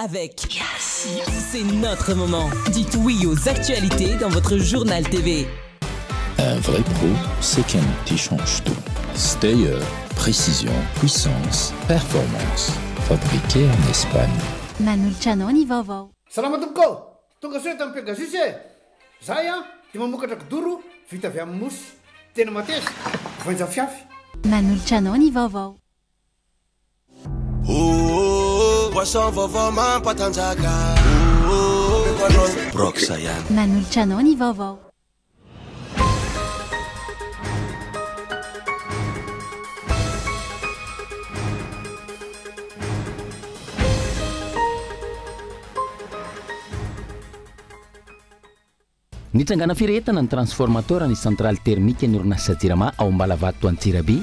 Avec Yes. C'est notre moment. Dites oui aux actualités dans votre journal TV. Un vrai pro, c'est qu'un outil change tout. Steyer, précision, puissance, performance. Fabriqué en Espagne. Manolotra anao ny vaovao. Salama tompoko ô! Tonga soa eto amin'ny Pegasus e! Zahay an dia mamokatra kidoro vita avy amin'ny mousse. Tena mateza, voainja fiafy. Manolotra anao ny vaovao. Boisson vaovao mampatanjaka. Brox ihany. Manolotra anao ny vaovao. Nitrangana firehetana ny transformateur ny centrale thermique ny orinasa Jirama ao Ambalavato Antsirabe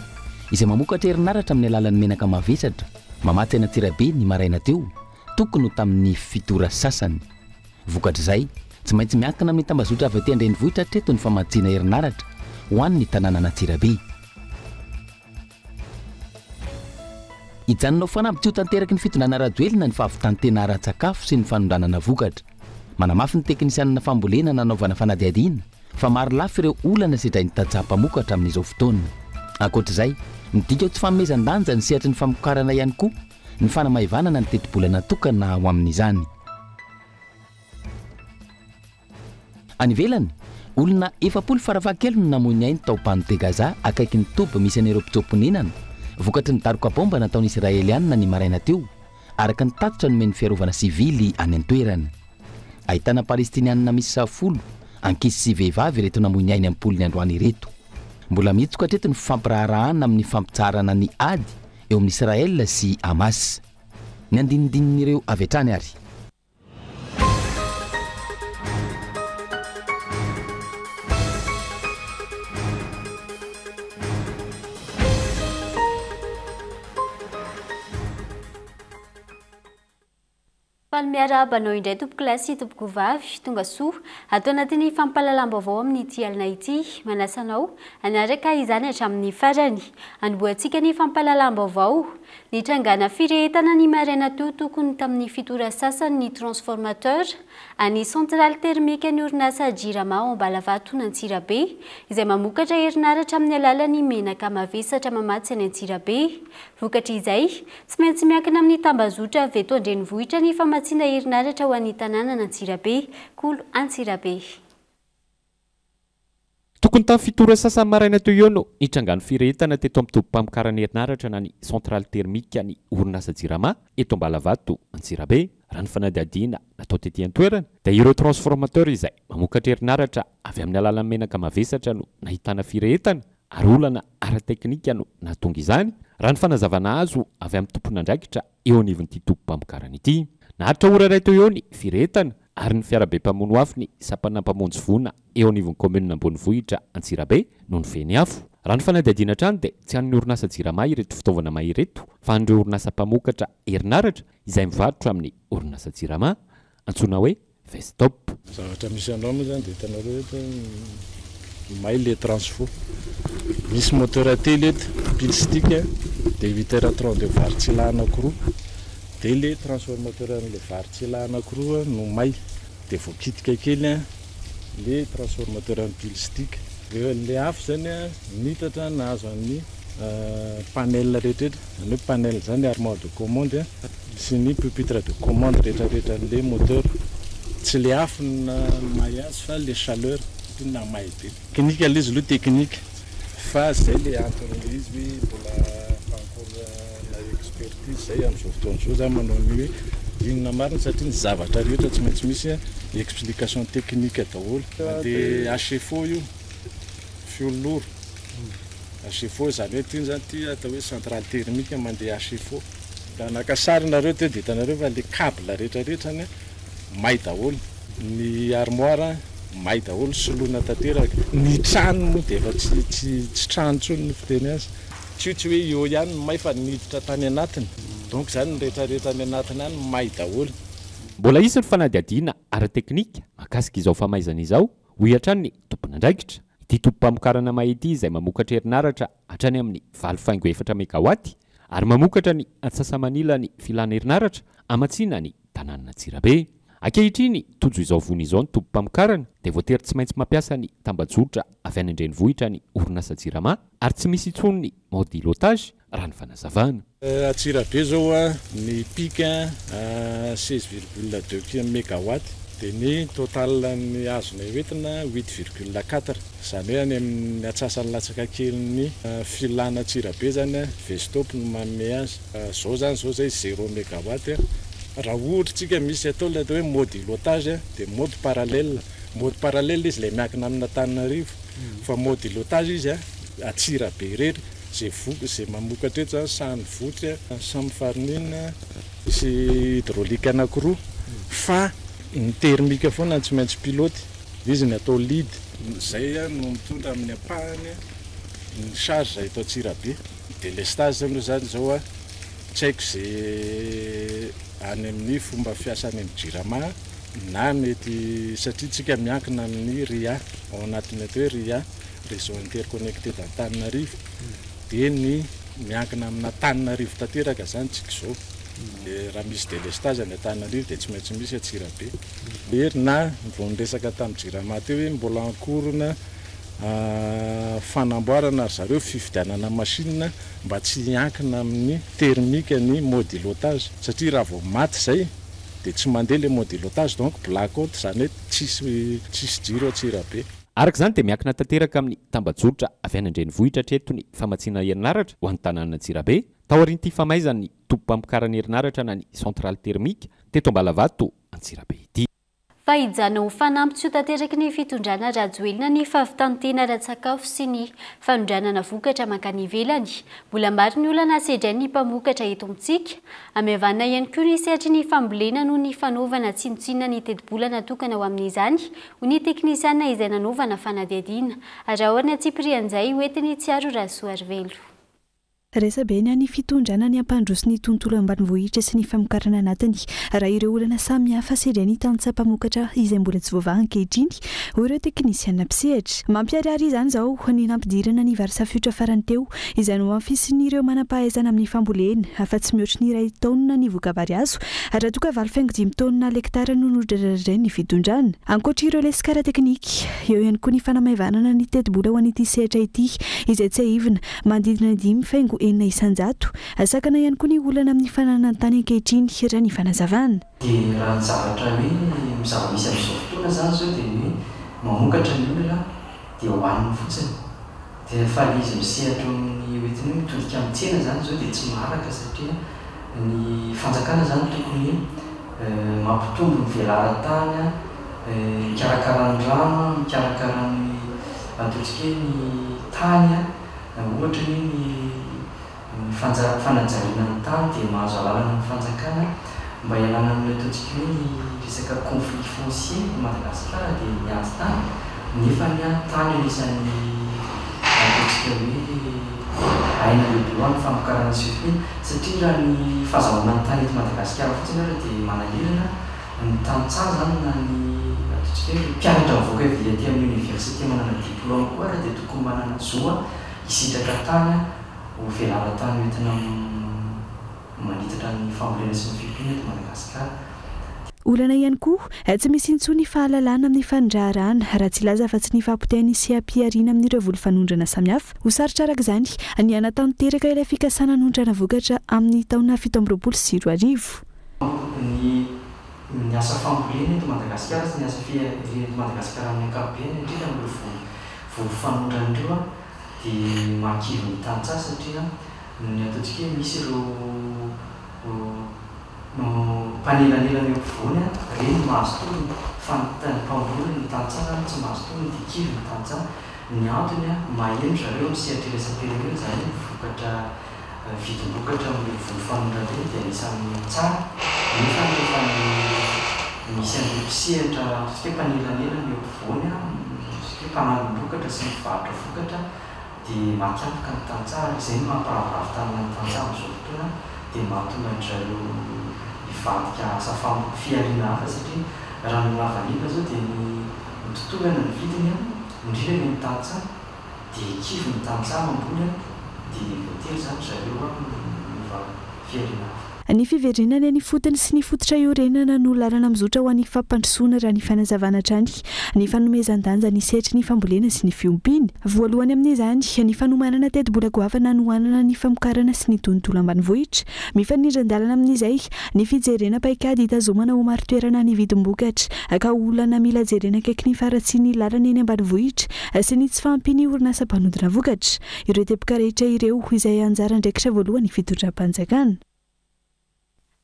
izay mamokatra herinaratra amin'ny alalan'ny menaka mavesatra mamatsy an'Antsirabe ny maraina teo tokony ho tamin'ny fito ora sasany. Vokatr'izay, tsy maintsy miankina amin'ny tambazotra avy aty an-drenivohitra hatreto ny famatsiana herinaratra ho an'ny tanànan'Antsirabe. Hijanona ho fanamby tsy ho tanteraky ny fitondrana Rajoelina ny fahavitan-tena ara-tsakafo sy ny fanondranana vokatra. Manamafy ny teknisianina fambolena nanaovana fanadihadiana fa maro lafy ireo olana sedrain'ny tantsaha mpamokatra amin'izao fotoana. Ankoatra izay, midika ho tsy fanomezan-danja ny sehatry ny famokarana ihany koa ny fanamaivanana ny tetibola natokana ho amin'izany. Any ivelany, olona 40 farafahakeliny no namoy ny ainy tao Bande de Gaza akaikin'ny toby misy an'ireo mpitsoa-ponenana, vokatry ny daroka baomba nataon'ny Israelianina ny maraina teo, araka ny tatitra nomen'ny fiarovana sivily any an-toerana. Ahitana Palestinianina miisa folo, ankizy sy vehivavy ireto namoy ny ainy am-polony androany ireto. Mbola mihitsoka hatreto ny fifampiraharahana amin'ny fampitsaharana ny ady eo amin'i Israel sy Hamas. Ny andinindinin'ireo avy hatrany ary. Faly miarahaba anao indray tompokolahy sy tompokovavy, tonga soa ato anatin'ny fampahalalam-baovao amin'ity alina ity. Manasa anao hanaraka izany hatramin'ny farany. Anombohantsika ny fampahalalam-baovao. Nitrangana firehetana ny maraina teo tokony tamin'ny fito ora sasany ny transformateur an'ny centrale thermique ny orinasa Jirama ao Ambalavatona Antsirabe izay mamokatra herinaratra amin'ny alalan'ny menaka mavesatra mamatsy any Antsirabe. Vokatr'izay, tsy maintsy miankina amin'ny tambazotra avy eto an-drenivohitra ny famatsiana herinaratra ho an'ny tanànan'Antsirabe. Kolo Antsirabe. Tokony tamin'ny fito ora sasany maraina teo eo no nitrangan'ny firehetana teto amin'ny tobim-pamokarana herinaratra na ny centrale thermique ny orinasa Jirama eto Ambalavato Antsirabe. Raha ny fanadihadiana natao tety an-toerana dia ireo transformateur izay mamokatra herinaratra avy amin'ny alalan'ny menaka mavesatra no nahitana firehetana ary olana ara-teknika no nahatonga izany, raha ny fanazavana azo avy amin'ny tompon'andraikitra eo anivon'ity tobim-pamokarana ity. Naharitra ora iray teo eo ny firehetana ary ny fiarabe mpamono afo ny sampana mpamonjy voina eo anivon'ny kaominina ambonivohitra Antsirabe no nifehy ny afo. Raha ny fanadihadiana hatrany dia tsy an'ny orinasa Jirama ireto fitaovana may ireto fa an'ireo orinasa mpamokatra herinaratra izay mivarotra amin'ny orinasa Jirama, antsoina hoe Vestop. Zavatra misy anao moa zany dia hitanareo eto may le transfo. Misy moteur telo eto, pile stick dia huit heures 32 vary tsilahy anankiroa. Dia le transformateur an'le vary tsilahy anankiroa no may. Dia voakitika kely le transformateur an'ny pile stick. Rehefa le afo zany nitatra nahazo an'ny panel rehetrarehetra, zany hoe panel zany armoire de commande sy ny pupitre de commande rehetrarehetra an'le moteur. Tsy le afo no namay azy fa le chaleur satria namay be. Teknika le izy aloha teknika fa zay le anton'le izy hoe mbola pas encore na expertise zay amin'izao fotoana izao zany manao ny hoe inona marina satria ny zavatra rehetra tsy maintsy misy explication technique daholo. Mandeha HFO io, fioloro. HFO izany hoe ity zany ity atao hoe centrale thermique mandeha HFO. Raha naka sary nareo teo dia hitanareo fa le cable rehetrarehetra any may daholo. Ny armoire may daholo, soloina tanteraka. Ny trano moa dia efa tsy tsy tsy trano intsony ny fiteny azy. Tsy tsy hoe eo ihany no may fa niditra tany anatiny. Donc izany ny rehetrarehetra any anatiny any may daholo. Mbola hisy ny fanadihadiana ara-teknika mahakasika izao famaizana izao, hoy hatrany ny tompon'andraikitra. Ity tobim-pamokarana may ity izay mamokatra herinaratra hatrany amin'ny valo faingo efatra megawatt ary mamokatra ny antsasa-manila ny filana herinaratra hamatsiana ny. tanànan'Antsirabe. Ankehitriny, tojo izao vono izao ny tobim-pamokarana dia voatery tsy maintsy mampiasa ny tambajotra avy any an-drenivohitra ny orinasa Jirama ary tsy misy intsony ny mode îlotage raha ny fanazavana. Antsirabe zao ny pic 16,2 megawatt dia ny total ny azonay hoentina 8,4 izany hoe any amin'ny antsasany latsaka kelin'ny filana Antsirabe zany Vestop no manome azy. Zao zany zao zay zéro megawatt raha ohatra tsika misy atao ilay atao hoe mode îlotage dia mode parallèle, mode parallèle izy ilay miankina amin'Antananarivo fa mode îlotage izy Antsirabe irery. Izay voky, izay mamokatra eto izany samy votry, samy farine sy hydraulique anankiroa fa ny thermique foana no tsy maintsy pilote, izy ny atao lead. Izay no mitondra amin'ny ampahany ny charge eto Antsirabe. Délestage aloha izany izao tsy haiko izay any amin'ny fomba fiasa any amin'ny Jirama na mety satria tsika miankina amin'ny RIA ao anatin'ny atao hoe RIA. Réseau interconnecté d'Antananarivo dia ny miankina amin'Antananarivo tanteraka izany tsika izao. Dia raha misy délestage any Antananarivo dia tsy maintsy misy Antsirabe. Hery na vao niresaka tamin'ny Jirama teo hoe mbola en cours na fanamboarana ry zareo fividianana machine mba tsy hiankina amin'ny thermique ny mode îlotage satria raha vao maty izay dia tsy mandeha ilay mode îlotage donc black out izany hoe tsisy tsisy jiro Antsirabe. Araka izany dia miankina tanteraka amin'ny tambajotra avy any an-drenivohitra hatreto ny famatsiana herinaratra ho an'ny tanànan'Antsirabe, taorian'ity famaizan'ny tobim-pamokarana herinaratra na ny centrale thermique teto Ambalavato Antsirabe ity. Fa hijanona ho fanamby tsy ho tanteraky ny fitondrana Rajoelina ny fahavitan-tena ara-tsakafo sy ny fanondranana vokatra mankany ivelany. Mbola maro ny olana sedrain'ny mpamokatra eto amintsika. Amiavanina ihany koa ny sehatry ny fambolena noho ny fanaovana tsinontsinona ny tetibola natokana ho amin'izany, Hoy ny teknisiana izay nanaovana fanadihadiana. Araho ary ny antsipirian'izay hoentin'i Tsiaro Rasoarivelo. Resabe ny an'ny fitondrana ny hampandroso ny tontolo ambanivohitra sy ny famokarana anatiny raha ireo olana samihafa sedrain'ny tantsaha mpamokatra izay mbola tsy voavaha ankehitriny, hoy ireo teknisiana mpisehatra. Mampiharihary izany izao ny nampidirana ny vary safiotra farany teo izay nohamafisin'ireo manam-pahaizana amin'ny fambolena fa tsy mihoatry ny iray taonina ny voka-bary azo raha toa ka 8,5 taonina l'hectare no nodradradrain'ny fitondrana. Ankoatra ireo lesoka ara-teknika, eo ihany koa ny fanamaivanana ny tetibola ho an'ity sehatra ity izay tsiahivina manodidina ny 5,6%. Sakana ihany koa ny olana amin'ny fananan-tany ankehitriny raha ny fanazavana. Dia raha ny zavatra hoe ny zava-misy amin'izao fotoana izany izao dia ny hoe mamokatra ny olona dia hohaniny fotsiny. Dia fa le izy misehatra eo amin'ny hoentiny hoe mitodika amin'ny tsena izany izao dia tsy maharaka satria ny fanjakana izany tokony mampitombo ny velaran-tany, mikarakara ny rano, mikarakara ny ataontsika hoe ny tany, ohatra hoe ny Ny fanajariana ny tany dia mahazo alalana amin'ny fanjakana mba hialana amin'ny ataontsika hoe ny resaka conflit foncier eto Madagasikara dia ny ady tany nefa ny tany anisan'ny ataontsika hoe aina lehibe ho an'ny famokarana sy fiompiana satria raha ny fahazahoana ny tany eto Madagasikara fotsiny ara dia manahirana ny tantsaha izany na ny ataontsika hoe mpianatra mivoaka avy aty amin'ny université manana diplôme koa ara dia tokony manana zo hisitraka tany ho velaran-tany hoentina manitatra ny fambolena sy ny fiompiana eto Madagasikara. Olana ihany koa, tsy misy intsony fahalalana amin'ny fandraharahana, raha tsy hilaza afa-tsy ny fahapotehan'ny seha-pihariana amin'ireo voly fanondrana samihafa. Ho sarotra araka izany ny hanatanteraka ilay fikasana hanondrana vokatra amin'ny taona 2027. Ny ny asa fambolena eto Madagasikara sy ny asa fihariana eto Madagasikara amin'ny ankapobeny, indrindra amin'ireo voly voly fanondrana ireo, dia mahakivy ny tantsaha satria ny ataontsika hoe misy ireo mpanelanelana eo ampovoany ireny no mahazo tombony fa ny mpamboly ny tantsaha izany tsy mahazo tombony dia kivy ny tantsaha. Ny antony maheno ry zareo amin'ny sehatra iraisam-pirenena izany hoe ny vokatra vidim-bokatra amin'ireny voly fanondrana ireny dia anisan'ny tsara nefa rehefa ny misy an'ireo mpisehatra ataontsika hoe mpanelanelana eo ampovoany ataontsika hoe mpanangom-bokatra sy ny mpivarotra vokatra dia maty antoka ny tantsaha ary izay no mampiraviravy tanana ny tantsaha amin'izao fotoana dia mahatonga an-dry zareo hivadika asa fihariana hafa satria raha ny lavanila izao dia ny mitotongana ny vidiny indrindra ny amin'ny tantsaha Dia kivy ny tantsaha mamboly an, dia voatery izany ry zareo an miova fihariana hafa. Ny fiverenana eny ifotony sy ny fototra iorenana no lalana mizotra ho an'ny fampandrosoana raha ny fanazavana hatrany ny fanomezan-danja ny sehatry ny fambolena sy ny fiompiana. Voalohany amin'izany, ny fanomanana tetibola goavana hanohanana ny famokarana sy ny tontolo ambanivohitra. Mifanindran-dalana amin'izay, ny fijerena paikady hitazomana ho marin-toerana ny vidim-bokatra ka olana mila jerena akaiky ny faharatsian'ny lalana eny ambanivohitra sy ny tsy fahampian'ny orinasa mpanodina vokatra. Ireo teboka rehetra ireo izay anjara andraikitra voalohan'ny fitondram-panjakana.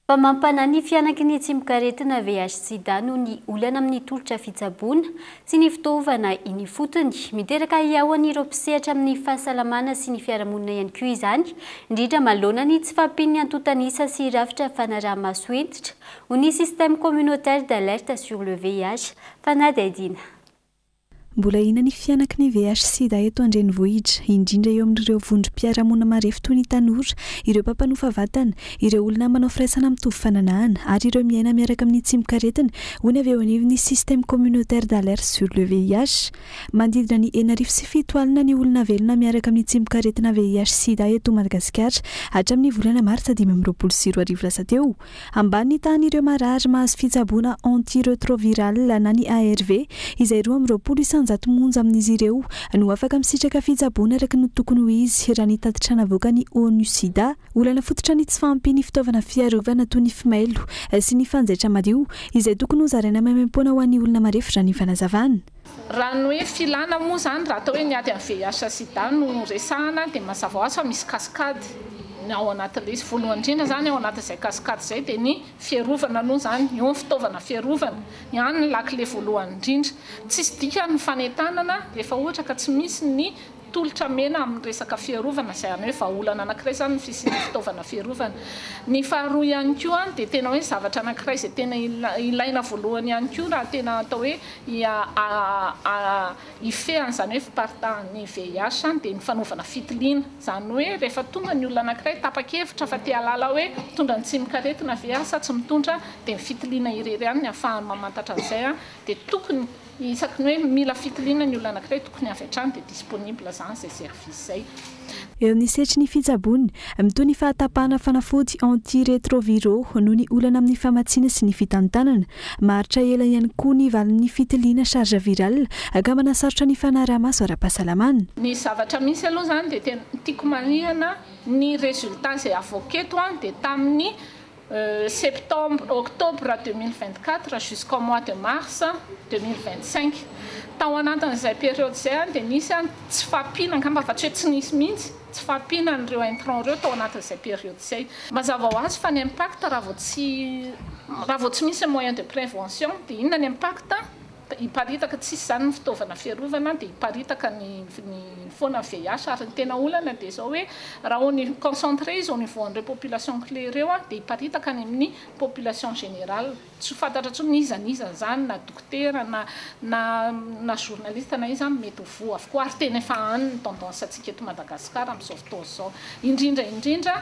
Fa mampanahy ny fihanaky ny tsimokaretina VIH-Sida noho ny olana amin'ny tolotra fitsaboana sy ny fitaovana eny ifotony. Miteraka ahiahy ho an'ireo mpisehatra amin'ny fahasalamana sy ny fiarahamonina ihany koa izany, indrindra manoloana ny tsy fahampian'ny antontan'isa sy rafitra fanaraha-maso hentitra ho ny Système communautaire d'alerte sur le VIH. Fanadihadiana. Mbola ahiana ny fihanaky ny VIH-Sida eto an-drenivohitra, indrindra eo amin'ireo vondrom-piarahamonina marefo toy ny tanora, ireo mpampanofa vatana, ireo olona manao firaisana mitovy fananahana ary ireo miaina miaraka amin'ny tsimokaretina, hoy ny avy eo anivon'ny Système communautaire d'alerte sur le VIH. Manodidina ny 77 ny olona velona miaraka amin'ny tsimokaretina VIH-Sida eto Madagasikara hatramin'ny volana martsa 2025 lasa teo. Ambany ny tahan'ireo marary mahazo fitsaboana antiretroviral na ny ARV, izay 22% monja amin'izy ireo no afaka misitraka fitsaboana araka ny tokony ho izy, raha ny tatitra navoakan'ny Onu-Sida. Olana fototra ny tsy fahampian'ny fitaovana fiarovana toy ny fimailo sy ny fanjaitra madio, izay tokony hozaraina maimaimpoana ho an'ny olona marefo raha ny fanazavana. Raha ny hoe filana moa izany, raha atao hoe ny ady amin'ny VIH sida no resahana dia mazava ho azy fa misy cascade ny ao anatin'ilay izy. Voalohany indrindra izany ao anatin'izay cascade izay dia ny fiarovana aloha izany, eo ny fitaovana fiarovana, any ny lakile voalohany indrindra. Tsisy dikany ny fanentanana rehefa ohatra ka tsy misy ny tolotra mena amin'ny resaka fiarovana, izay any hoe vahaolana anankiray izany ny fisian'ny fitaovana fiarovana. Ny faharoa ihany koa dia tena hoe zavatra anankiray izay tena ilaina voalohany ihany koa raha tena atao hoe hifehy an'izany hoe fiparitahan'ny VIH dia ny fanaovana fitiliana. Izany hoe rehefa tonga ny olona anankiray tapa-kevitra fa te hahalala hoe mitondra ny tsimokaretina ve aho sa tsy mitondra dia ny fitiliana irery ihany ny ahafahany mamantatra an'izay dia tokony Isaky ny hoe mila fitiliana ny olona anankiray tokony avy hatrany dia disponible izany izay service izay. Eo amin'ny sehatry ny fitsaboana, mitohy ny fahatapahana fanafody anti-retroviraux noho ny olana amin'ny famatsiana sy ny fitantanana. Maharitra ela ihany koa ny valin'ny fitiliana charge virale ka manasarotra ny fanaraha-maso ara-pahasalamana. Ny zavatra misy aloha izany dia tena tiako marihana ny résultat izay avoaka eto dia tamin'ny septembre, octobre 2024 jusqu'au mois de mars 2025. Tao anatin'izay période izay dia nisy tsy fahampiana angamba fa tsy hoe tsy nisy mihitsy, tsy fahampiana an'ireo intrants ireo tao anatin'izay période izay. Mazava ho azy fa ny impact raha vao tsy raha vao tsy misy ny moyen de prévention dia inona ny impact? Hiparitaka, tsisy izany ny fitaovana fiarovana dia hiparitaka ny ny foana ny VIH ary ny tena olana dia izao hoe raha au niveau concentré izy au niveau an'ireo population clé ireo dia hiparitaka any amin'ny population générale, tsy ho fantatra intsony iza n'iza izany na dokotera na na na journaliste na iza mety ho voa avokoa ary tena efa any ny tendance antsika eto Madagascar amin'izao fotoana izao indrindra indrindra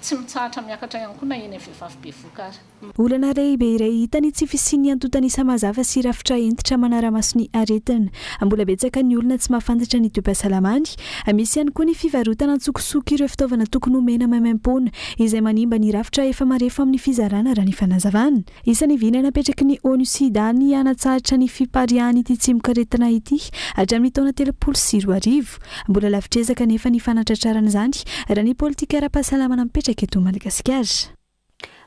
tsy mitsahatra miakatra ihany koa na eny amin'ny vehivavy bevohoka ary. Olana lehibe iray hita ny tsy fisian'ny antontan'isa mazava sy rafitra hentitra manara-maso ny aretina. Mbola betsaka ny olona tsy mahafantatra ny toe-pahasalamany. Misy ihany koa ny fivarotana antsokosoko ireo fitaovana tokony homena maimaimpoana izay manimba ny rafitra efa marefo amin'ny fizarana raha ny fanazavana. Isan'ny vina napetraky ny Onu-Sida ny hanatsahatra ny fipariahan'ity tsimokaretina ity hatramin'ny taona 2030. Mbola lavitr'ezaka anefa ny fanatratrarana izany raha ny politika ara-pahasalamana mipetraka eto Madagasikara.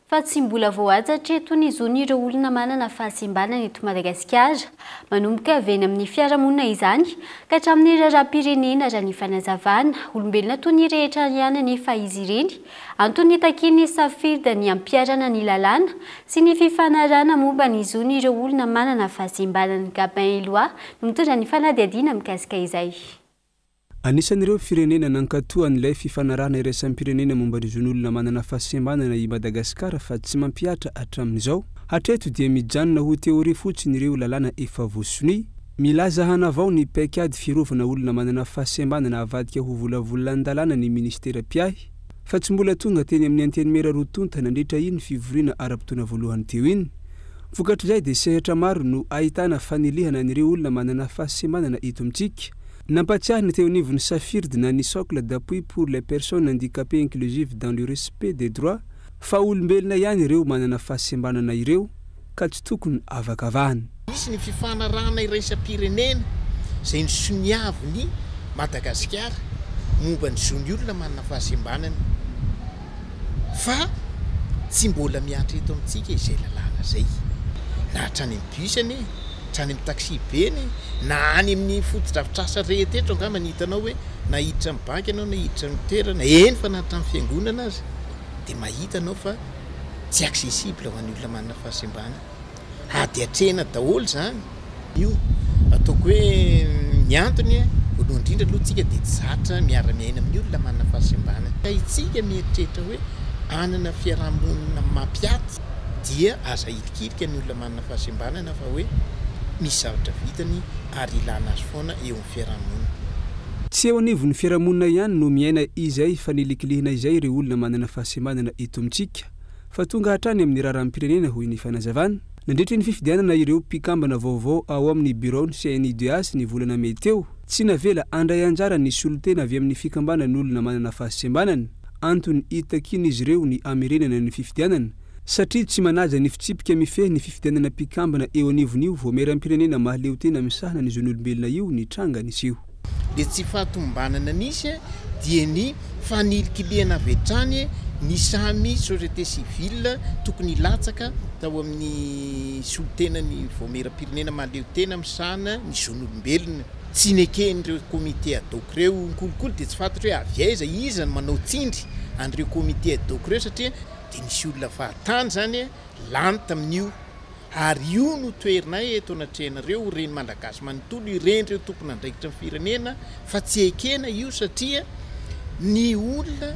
Fa tsy mbola voahaja hatreto ny zon'ireo olona manana fahasembanana eto Madagasikara. Manomboka avy eny amin'ny fiarahamonina izany ka hatramin'ny raharaham-pirenena raha ny fanazavana. Olombelona toy ny rehetra ihany anefa izy ireny. Antony nitakian'ny Safird ny hampiharana ny lalàna sy ny fifanarahana momba ny zon'ireo olona manana fahasembanana. Gabin Eloi no mitondra ny fanadihadiana mikasika izay. Anisan'ireo firenena nankatoa an'ilay fifanarahana iraisam-pirenena momba ny zon'olona manana fahasembanana i Madagasikara fa tsy mampihatra hatramin'izao. Hatreto dia mijanona ho teoria fotsiny ireo lalàna efa voasonia. Milaza hanavao ny paikady fiarovana olona manana fahasembanana avadika ho volavolan-dalàna ny minisitera mpiahy fa tsy mbola tonga teny amin'ny Antenimiera roa tonta nandritra iny fivoriana ara-potoana voalohany teo iny. Vokatr'izay dia sehatra maro no ahitana fanilihana an'ireo olona manana fahasembanana eto amintsika. Nampatsiahy ny teo anivon'ny Safird na ny Socle d'appui pour les personnes handicapées inclusives dans le respect des droits. fa olombelona ihany ireo manana fahasembanana ireo ka tsy tokony avakavahana. Nisy ny fifanarahana iraisam-pirenena izay nosoniavin'i Madagasikara momba ny zon'ny olona manana fahasembanana fa tsy mbola mihatra eto amintsika izay lalàna izay. Na hatrany amin'ny bus anie, hatrany amin'ny taxi be anie, na any amin'ny fotodrafitrasa rehetra eto angamba ny hitanao hoe na hiditra amin'ny banky ianao na hiditra amin'ny toerana, eny fa na hatramin'ny fiangonana aza dia mahita anao fa tsy accessible ho an'ny olona manana fahasembanana. Ady atrehina daholo izany io. Ataoko hoe ny antony, voalohany indrindra aloha tsika dia tsy zatra miara-miaina amin'ny olona manana fahasembanana. Ka itsika mieritreritra hoe hanana fiaraha-monina mampiaty dia aza ahilikilika ny olona manana fahasembanana fa hoe misy zavatra vitany ary ilana azy foana eo amin'ny fiaraha-monina. Tsy eo anivon'ny fiarahamonina ihany no miaina izay fanilikilihina izay ireo olona manana fahasembanana eto amintsika fa tonga hatrany amin'ny raharaham-pirenena, hoy ny fanazavana. Nandritra ny fifidianana ireo mpikambana vaovao ao amin'ny biraon'ny CNIDH ny volana mey teo, tsy navela handray anjara ny solontena avy amin'ny fikambanan'olona manana fahasembanana, antony itakian'izy ireo ny hamerenana ny fifidianana, satria tsy manaja ny fitsipika mifehy ny fifidianana mpikambana eo anivon'io Vaomieram-pirenena mahaleotena misahana ny zon'olombelona io ny tranga niseho. Ilay tsy fahatomombanana nisy dia ny fanilikilihana avy hatrany ny samy société civile tokony hilatsaka tao amin'ny solontenan'ny Vaomieram-pirenena mahaleotena misahana ny zon'olombelona. Tsy neken'ireo comité ad hoc ireo. Ny kolikoly dia tsy fantatra hoe avy aiza, iza no manao tsindry an'ireo comité ad hoc ireo satria dia nisy olona fahatany izany lany tamin'io ary io no toherinay eto anatrehanareo reny Malagasy manontolo ireny ireo tompon'andraikitry ny firenena fa tsy ekena io satria ny olona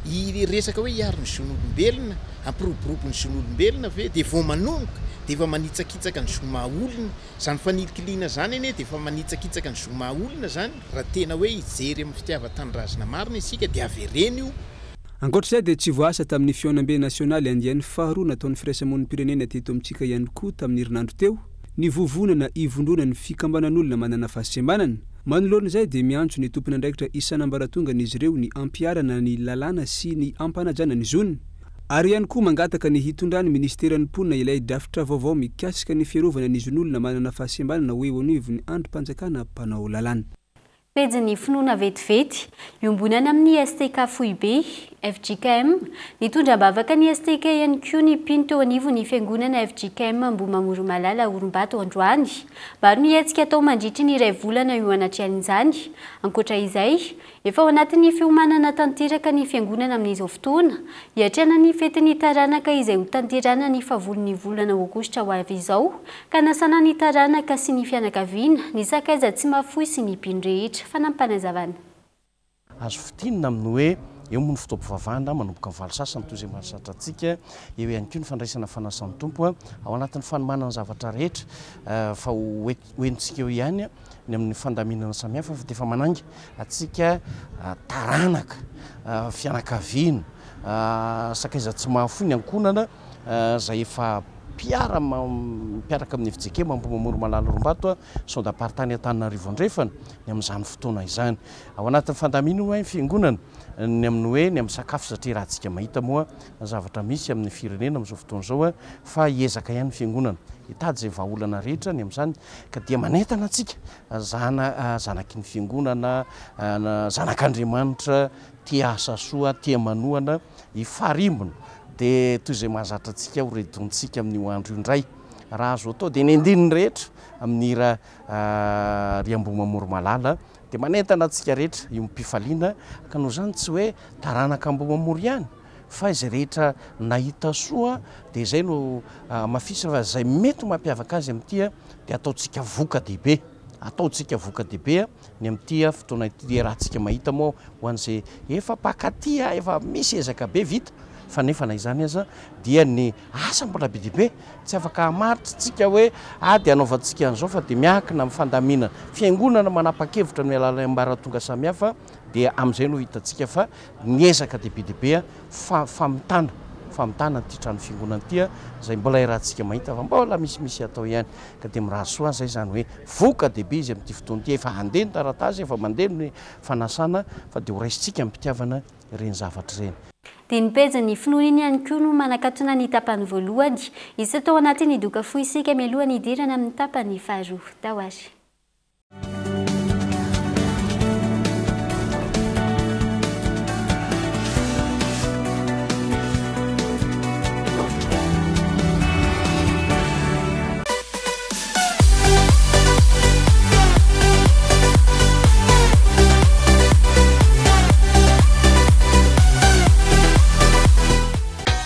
hiresaka hoe hiaro ny zon'olombelona hampiroborobo ny zon'olombelona ve dia vao manomboka dia efa manitsakitsaka ny zo maha olona izany fanilikiliana izany anie dia efa manitsakitsaka ny zo maha olona izany raha tena hoe hijery amin'ny fitiavan-tanindrazana marina isika dia avereno io. Ankoatra izay dia tsy voaasa tamin'ny fihaonambe nasionaly andiany faharoa nataon'ny firaisamonim-pirenena teto amintsika ihany koa tamin'ny herinandro teo ny vovonana ivondronan'ny fikambanan'olona manana fahasembanana. Manoloana izay dia miantso ny tompon'andraikitra isan'ambaratongany izy ireo ny hampiharana ny lalàna sy ny hampanajana ny zony. Ary ihany koa mangataka ny hitondran'ny minisiteran'ny mponina ilay drafitra vaovao mikasika ny fiarovana ny zon'olona manana fahasembanana ho eo anivon'ny andrim-panjakana mpanao lalàna. Pejin'ny finoana vetivety, iombonana amin'ny STK Foibe, fjkm, nitondra am-bavaka ny STK ihany koa ny mpino teo anivon'ny fiangonana fjkm Ambohimamoromalala Orimbato androany. Maro ny hetsika atao mandritry ny iray volana eo anatrehan'izany. Ankoatra izay, efa ao anatin'ny fiomanana tanteraka ny fiangonana amin'izao fotoana, hiatrehana ny fetin'ny taranaka izay hotanterahina ny fahavolon'ny volana aogositra ho avy izao, Ka nasana ny taranaka sy ny fianakaviana, ny sakaiza tsy mahafoy sy ny mpino rehetra. Fanampinazavana. Azo fintinina amin'ny hoe eo moa ny fotoam-pivavahana manomboka amin'ny valo sasany toy izay mahazatra antsika, eo ihany koa ny fandraisana fanasan'ny Tompo ao anatin'ny fanomanana ny zavatra rehetra fa ho henontsika eo ihany ny amin'ny fandaminana samihafa fa dia efa manainga antsika taranaka, fianakaviana, sakaiza tsy mahafoy ny ankohonana izay efa mpiara mpiaraka amin'ny fjkm Ambohimamory-Malala Rombato Sondamparitany Antananarivo Andrefana ny amin'izany fotoana izany. Ao anatin'ny fandaminana hoy ny fiangonana ny amin'ny hoe ny amin'ny sakafo satria raha antsika mahita moa ny zavatra misy amin'ny firenena amin'izao fotoana izao fa hiezaka ihany ny fiangonana hitady izay vahaolana rehetra ny amin'izany ka dia manentana antsika zana zanaky ny fiangonana zanak'Andriamanitra tia asa soa tia manohana hifarimbona dia toy izay mahazatra antsika ho redontsika amin'io andro io indray raha azo atao dia ny andininy rehetra amin'ny hira Ry Ambohimamory-Malala dia manentana antsika rehetra hiombom-pifaliana ka noho izany tsy hoe taranaka Ambohimamory ihany fa izay rehetra nahita soa dia izay no hamafisina fa izay mety ho mampiavaka azy amin'ity dia ataontsika voka-dehibe ataontsika voka-dehibe ny amin'ity fotoana ity dia raha-tsika mahita moa ho an'izay efa mpakaty efa misy ezaka be vita fa nefa na izany aza dia ny asa mbola be dia be tsy afaka hamaritra tsika hoe ah dia hanaovantsika an'izao fa dia miankina amin'ny fandaminana fiangonana manapa-kevitra amin'ny alalan'ny ambaratonga samihafa dia amin'izay no hitantsika fa ny ezaka dia be dia be fa famitana famitana ity trano fiangonana ity izay mbola iarahantsika mahita fa mbola misimisy atao ihany ka dia mirary soa izay izany hoe voka dia be izy amin'ity fotoana ity efa handeha ny taratasy efa mandeha ny fanasana fa dia ho raisintsika amim-pitiavana ireny zavatra ireny. Dia ny pejin'ny finoana iny ihany koa no manakatona ny tapany voalohany. Hiseho tao anatin'ny doka fohy isika mialohan'ny hidirana amin'ny tapany faharoa. Tao ary.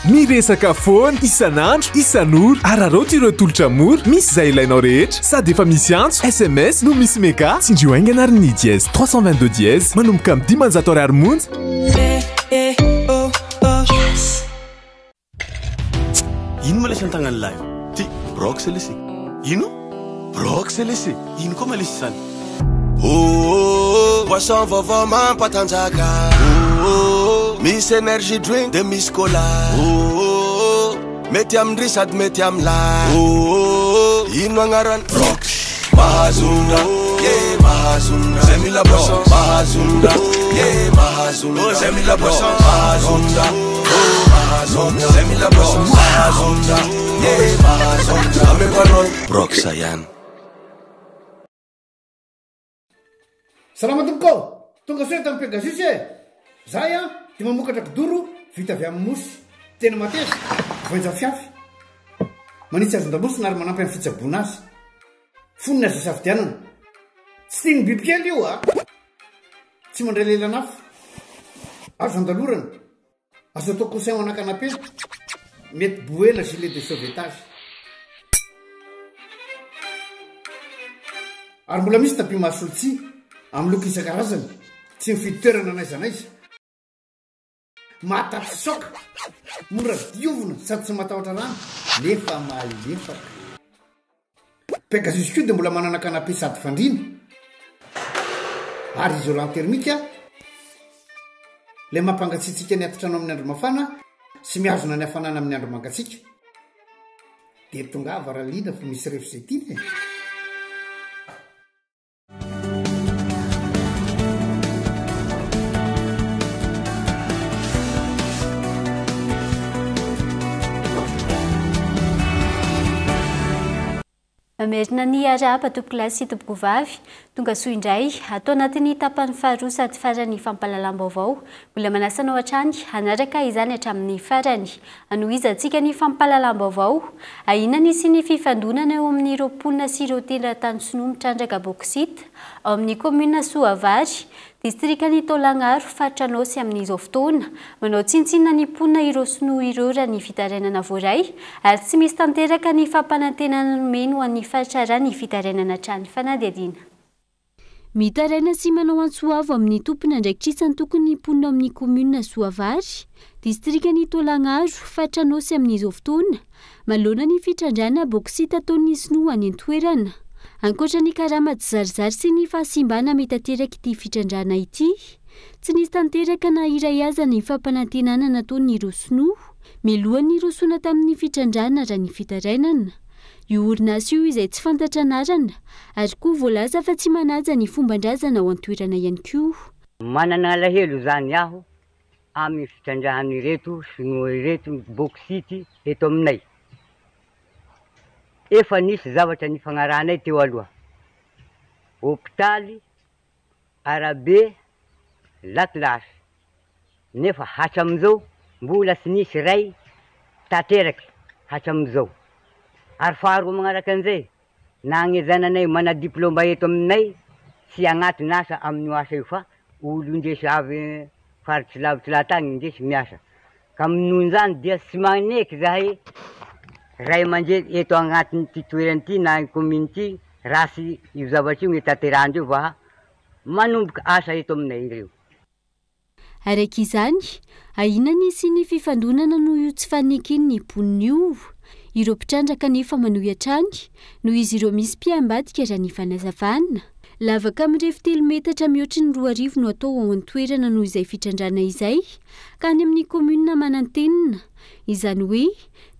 Miresaka foana, isan'andro, isan'ora. Araraoty ireo tolotra mora, misy izay ilainao rehetra. Sady efa misy antso, sms, no misy mega. Tsindrio haingana ary ny dièse 322 dièse manomboka amin'ny 500 ariary monja. Ino ma lesy an-tagnan'ny lahy io? Ty, brox lesy. Ino? Brox lesy. Ino koa ma lesy izany? Oh, boisson vaovao mampatanjaka. Oh, misy energy drink de misy cola. Oh, mety amin-dry sady mety amin'lahy. Oh, ino agnarany? Brox. Mahazondra, yeah, mahazondra. Zay mila boisson, mahazondra, yeah, mahazondra. Oh, zay mila boisson, mahazondra, oh, mahazondra. Zay mila boisson, mahazondra, yeah, mahazondra. Ameko anao, Brox ihany. Salama tompoko ô! Tonga soa eto amin'ny Pegasus e! Zahay an, dia mamokatra kidoro vita avy amin'ny mousse. Tena mateza, voainja fiafy. Manitsy hazon-damosina ary manampy amin'ny fitsaboana azy. Fonony azo isafidianana. Tsy tian'ny bibikely io a! Tsy mandray lelan'afo. Azo andalorana. Azo atao coussin ho ana canapé. Mety bouée na gilet de sauvetage. Ary mbola misy tapis mahasolo tsihy, amin'ny loko isan-karazany. Tsy mifidy toerana n'aiza n'aiza. Mahatafitsoaka, mora diovina sady tsy matahotra rano nefa malefaka. Pegasus koa dia mbola manana canapé sady fandriana ary isolant thermique ilay mampangatsiatsiaka ny atitrano amin'ny andro mafana sy mihazona ny hafanana amin'ny andro mangatsiaka. Dia tongava raha liana fa misy ref izay tiana e! Mamerina ny arahaba tompokolahy sy tompokovavy, tonga soa indray ato anatin'ny tapany faharoa sady faran'ny fampahalalam-baovao. Mbola manasa anao hatrany hanaraka izany hatramin'ny farany. Hanohizantsika ny fampahalalam-baovao. Ahiana ny hisian'ny fifandonana eo amin'ireo mponina sy ireo teratany sinoa mitrandraka bauxite ao amin'ny kaominina Soavary, distrikan'i Taolagnaro, faritra Anôsy amin'izao fotoana. Manao tsinontsinona ny mponina ireo sinoa ireo raha ny fitarainana voaray ary tsy misy tanteraka ny fampanantenana nomeny ho an'ny faritra raha ny fitarainana hatrany. Fanadihadiana. Mitaraina sy manao antso avo amin'ny tompon'andraikitra isan-tokony ny mponina ao amin'ny kaominina Soavary, distrikan'i Taolagnaro, faritra Anôsy amin'izao fotoana, manoloana ny fitrandrahana bauxite ataon'ny sinoa any an-toerana. Ankoatra ny karama tsizarizary sy ny fahasimbana mety aterak'ity fitrandrahana ity, tsy nisy tanteraka na iray aza ny fampanantenana nataon'ireo sinoa mialohan'ny nirosoana tamin'ny fitrandrahana raha ny fitarainana. Io orinasa io izay tsy fantatra anarana ary koa voalaza fa tsy manaja ny fomban-drazana ao an-toerana ihany koa. Manana alahelo izany aho amin'ny fitrandrahan'ireto sinoa ireto ny bauxite eto aminay. Efa nisy zavatra nifagnarahanay teo aloha, hopitaly, arabe, lakilasy. Nefa hatramin'izao mbola tsy nisy iray tanteraka hatramin'izao. Ary faharoa magnaraka an'izay, na ny zananay mana diploma eto aminay tsy agnatin'asa amin'io asa io fa olo indesy avy faritry lavitry lahatany indesy miasa. Ka nohon'izany dia tsy magneky zahay ray aman-dreny eto agnatin'ity toerana ity na commune ity raha tsy io zavatra io no tanterahandreo va manomboka asa eto aminay ireo. Araka izany, ahiana ny hisian'ny fifandonana noho io tsy faneken'ny mponina io. Ireo mpitrandraka anefa manohy hatrany noho izy ireo misy mpiambadika raha ny fanazavana. Lavaka mirefy telo metatra mihoatry ny 2000 no atao ao an-toerana noho izay fitrandrahana izay ka any amin'ny kaominina Manantenina, izany hoe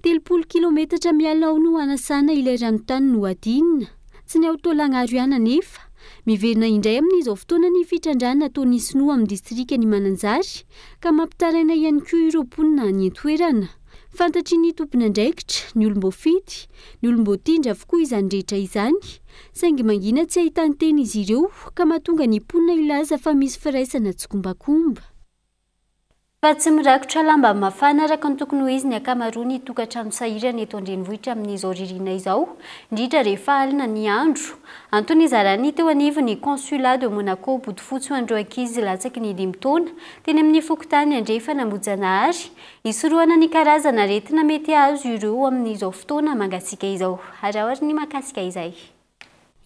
30 kilometatra miala ao no hanasana ilay ranontany nohadinina. Tsy ny ao Taolagnaro ihany anefa. Miverina indray amin'izao fotoana ny fitrandrahana ataon'ny sinoa amin'ny distrikan'i Mananjary ka mampitaraina ihany koa ireo mponina any an-toerana. Fantatry ny tompon'andraikitra, ny olom-boafidy, ny olom-boatendry avokoa izany rehetra izany, saingy mangina tsy ahitan-teny izy ireo ka mahatonga ny mponina hilaza fa misy firaisana tsikombakomba. Fa tsy mirakotra lamba mafana araka ny tokony ho izy ny ankamaroan'ny tokantrano sahirana eto an-drenivohitra amin'izao ririnina izao, indrindra rehefa alina ny andro. Antony nizaran'ny teo anivon'ny Consulat de Monaco bodofotsy ho an'ireo ankizy latsaky ny dimy taona teny amin'ny fokontany Andrefana Ambohijanahary, hisorohana ny karazana aretina mety hahazo ireo amin'izao fotoana mangatsiaka izao. Araho ary ny mahakasika izay.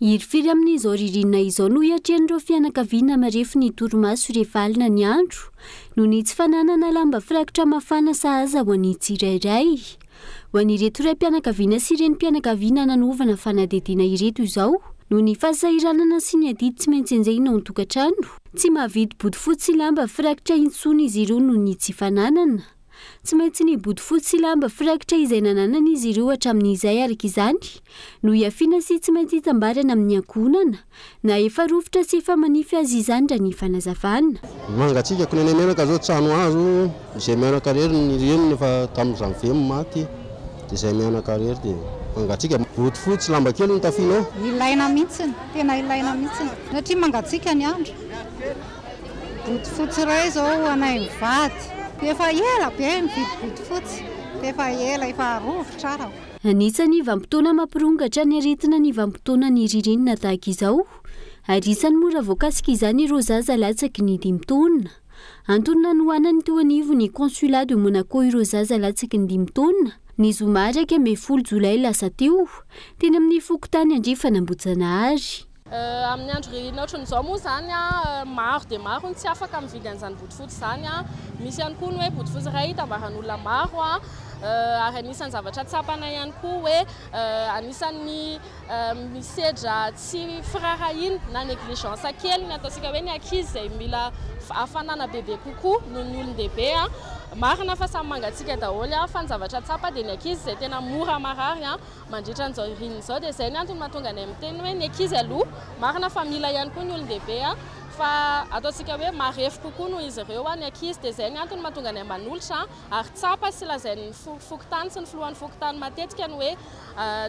Hirifiry amin'izao ririnina izao no hiatrehan'ireo fianakaviana marefo ny torimaso rehefa alina ny andro, noho ny tsy fananana lamba firakotra mafana sahaza ho an'ny tsirairay. Ho an'ireto raim-pianakaviana sy renim-pianakaviana nanaovana fanadihadiana ireto izao, noho ny fahasahiranana sy ny adidy tsy maintsy enjehina ao an-tokantrano, tsy mahavidy bodofotsy sy lamba firakotra intsony izy ireo noho ny tsy fananana. Tsy maintsy ny bodofotsy sy lamba firaikitra izay nananan'izy ireo hatramin'izay araka izany no hiafiana sy tsy maintsy hitambarana amin'ny ankohonana, na efa rovitra sy efa manify aza izany raha ny fanazavana. Mangatsiaka ko nenay mianaka zao trano hazo izay mianaka rery ny reniny efa tamin'ny janvier no maty de izay mianaka rery de mangatsiaka bodofotsy lamba kely no tafiana ao. Ilaina mihitsiny, tena ilaina mihitsiny satria mangatsiaka ny andro. Bodofotsy iray izao ho anay mivady. Efa ela be nividy bodofotsy, efa ela, efa rovitra ara. Anisan'ny vanim-potoana mampirongatra ny aretina ny vanim-potoanan'ny ririnina tahaka izao, ary isan'ny mora voakasika izany ireo zaza latsaky ny dimy taona. Antony nanohanan'ny teo anivon'ny Consulat de Monaco ireo zaza latsaky ny dimy taona, ny zoma 11 jolay lasa teo, teny amin'ny fokontany Andrefana Ambohijanahary. Amin'ny andro ririnina ohatran'izao moa izany, maro dia maro ny tsy afaka mividy an'izany bodofotsy izany. Misy ihany koa ny hoe bodofotsy iray itambaran'olona maro. Ary anisan'ny zavatra tsapanay ihany koa hoe anisan'ny misedra tsy firaharahiana na négligence kely ny ataontsika hoe ny ankizy izay mila hafanana bebe kokoa noho ny olon-dehibe. Marina fa samy mangatsiaka daholo fa ny zavatra tsapa dia ny ankizy izay tena mora marary. Mandritra an'izao ririnina izao dia izay ny antony mahatonga anay miteny hoe ny ankizy aloha, marina fa mila ihany koa ny olon-dehibe fa ataontsika hoe marefo kokoa noho izy ireo ny ankizy dia izay ny antony mahatonga anay manolotra ary tsapa sy lazain'ny fokontany sy ny filohan'ny fokontany matetika ny hoe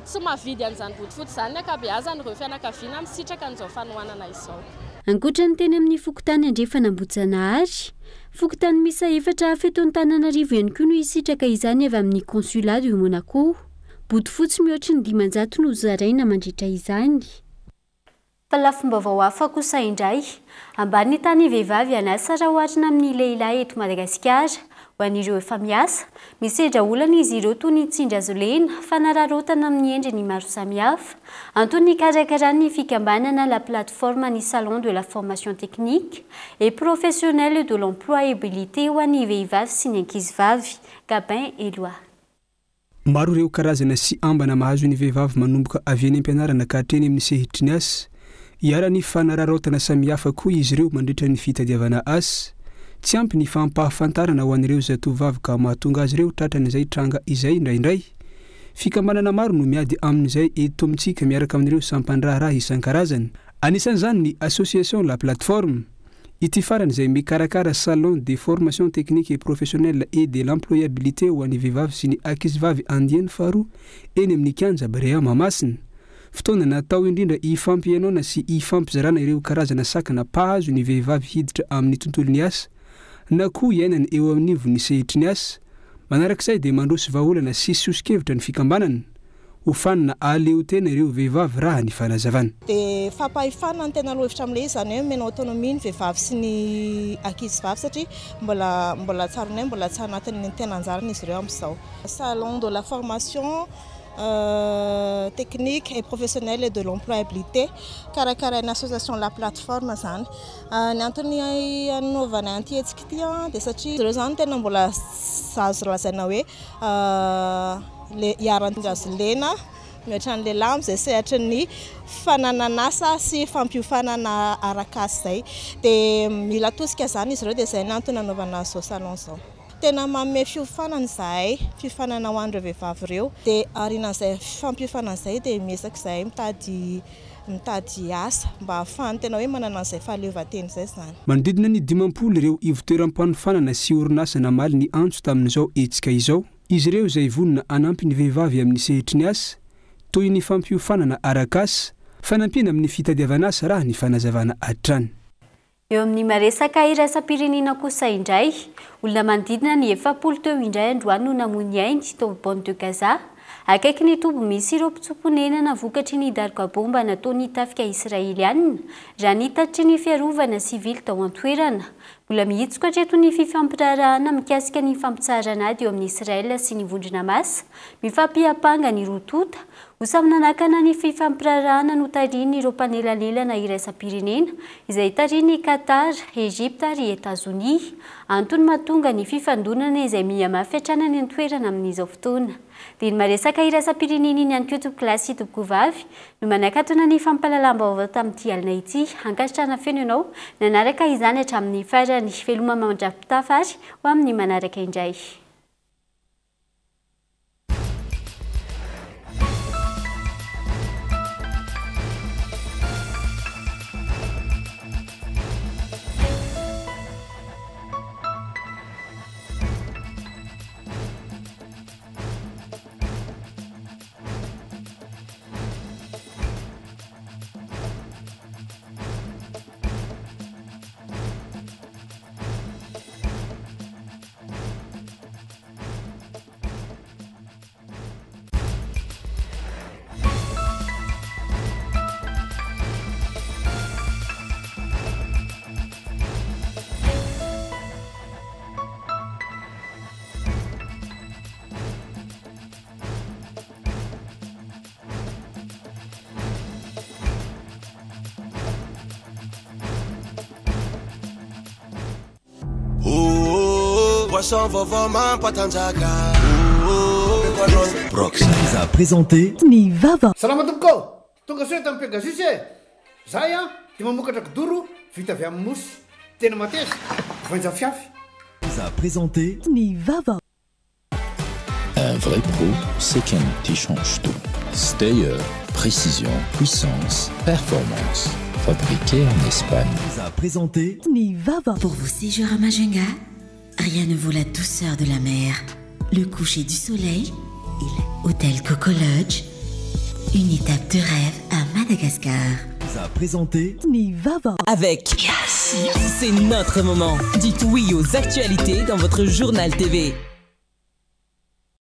tsy mahavidy an'izany bodofotsy izany ny ankabeazan'ireo fianakaviana misitraka an'izao fanohanana izao. Ankoatra ny teny amin'ny fokontany Andrefana Ambohijanahary, fokontany miisa efatra hafa eto Antananarivo ihany koa no hisitraka izany avy amin'ny Consulat de Monaco. Bodofotsy mihoatry ny 500 no hozaraina mandritra izany. Fa lafim-baovao hafa kosa indray, ambany ny tany vehivavy an'asa raha oharina amin'ny lehilahy eto Madagasikara. Ho an'ireo efa miasa, misedra olana izy ireo toy ny tsindry azo lena, fanararaotana amin'ny endriny maro samihafa. Antony nikarakaran'ny fikambanana La Plateforme ny Salon de la Formation Technique et Professionnelle de l'Employabilité ho an'ny vehivavy sy ny ankizivavy. Gabin Eloi. Maro ireo karazana sy ambana mahazo ny vehivavy manomboka avy eny am-pianarana ka hatreny amin'ny sehitry ny asa. Iharan'ny fanararaotana samihafa koa izy ireo mandritra ny fitadiavana asa. Tsy ampy ny fampahafantarana ho an'ireo zatovovavy ka mahatonga azy ireo tratran'izay tranga izay indraindray. Fikambanana maro no miady amin'izay eto amintsika miaraka amin'ireo sampan-draharaha isan-karazany. Anisan'izany ny Association La Plateforme. Ity farany izay mikarakara Salon de formation technique et professionnelle et de l'employabilité ho an'ny vehivavy sy ny ankizivavy andiany faharoa eny amin'ny kianja Barea Mahamasina. Fotoana natao indrindra hifampihainoana sy hifampizarana ireo karazana sakana mpahazo ny vehivavy hiditra amin'ny tontolon'ny asa na koa iainany eo anivon'ny sehatry ny asa. Manarak'izay dia mandroso vahaolana sy soso-kevitra ny fikambanana. Hofanina ahaleotena ireo vehivavy raha ny fanazavana. Dia fampahefana no tena lohahevitra amin'ilay izy, izany hoe omena autonomie ny vehivavy sy ny ankizivavy satria mbola mbola tsaroanay mbola tsy anatin'ny tena anjarany izy ireo amin'izao. Salon de la formation technique et professionnelle et de l'employabilité karakarain'ny association La Plateforme izany. Ny antony anaovanay an'ity hetsika ity dia satria izy ireo izany tena mbola azo lazaina hoe Le iharan-drazolena mihoatra ny lehilahy amin'izay sehatry ny fananan'asa sy fampiofanana arak'asa izay. Dia mila tosika izany izy ireo dia izay no antony nanaovana an'izao salon izao. Tena manome fiofanana izahay, fiofanana ho an'ireo vehivavy ireo. Dia aorianan'izay fampiofanana izay dia miezaka izahay mitady mitady asa mba hahafahany tena hoe manana an'izay fahaleovantena izay izany. Manodidina ny 50 ireo ivotoeram-panofanana sy orinasa namaly ny antso tamin'izao hetsika izao. Izy ireo izay vonona hanampy ny vehivavy amin'ny sehatry ny asa, toy ny fampiofanana arak'asa, fanampiana amin'ny fitadiavana asa raha ny fanazavana hatrany. Eo amin'ny maresaka iraisam-pirenena kosa indray, olona manodidina ny 40 teo indray androany no namoy ny ainy tao Bande de Gaza, akaiky ny toby misy ireo mpitsoa-ponenana vokatry ny daroka baomba nataon'ny tafika israelianina, raha ny tatitry ny fiarovana sivily tao an-toerana. Mbola mihitsoka hatreto ny fifampiraharahana mikasika ny fampitsaharana ady eo amin'i Israel sy ny vondrona Hamas, mifampiampanga ny roa tonta ho samy nanakana ny fifampiraharahana notarihin'ireo mpanelanelana iraisam-pirenena, izay tarihin'i Qatar, Egypta ary Etazonia. Antony mahatonga ny fifandonana izay miha-mafy hatrany any an-toerana amin'izao fotoana. Dia ny maresaka iraisam-pirenena iny ihany koa tompokolahy sy tompokovavy no manakatona ny fampahalalam-baovao tamin'ity alina ity. Ankasitrahana feno ianao nanaraka izany hatramin'ny farany. Veloma mandra-pitafa ary ho amin'ny manaraka indray. Boisson vaovao mampatanjaka. Brox vous a présenté ny vava. Salama tompoko ô! Tonga soa eto amin'ny Pegasus e! Zahay an dia mamokatra kidoro vita avy amin'ny mousse. Tena mateza, voainja fiafy. Vous a présenté ny vava. Un vrai pro, c'est qu'un outil change tout. Steyer, précision, puissance, performance. Fabriqué en Espagne. Vous a présenté ny vava. Pour vos séjours à Majunga, rien ne vaut la douceur de la mer, le coucher du soleil et la Hôtel Coco Lodge, une étape de rêve à Madagascar. Vous a présenté ny vava. Avec Yes. C'est notre moment. Dites oui aux actualités dans votre journal TV.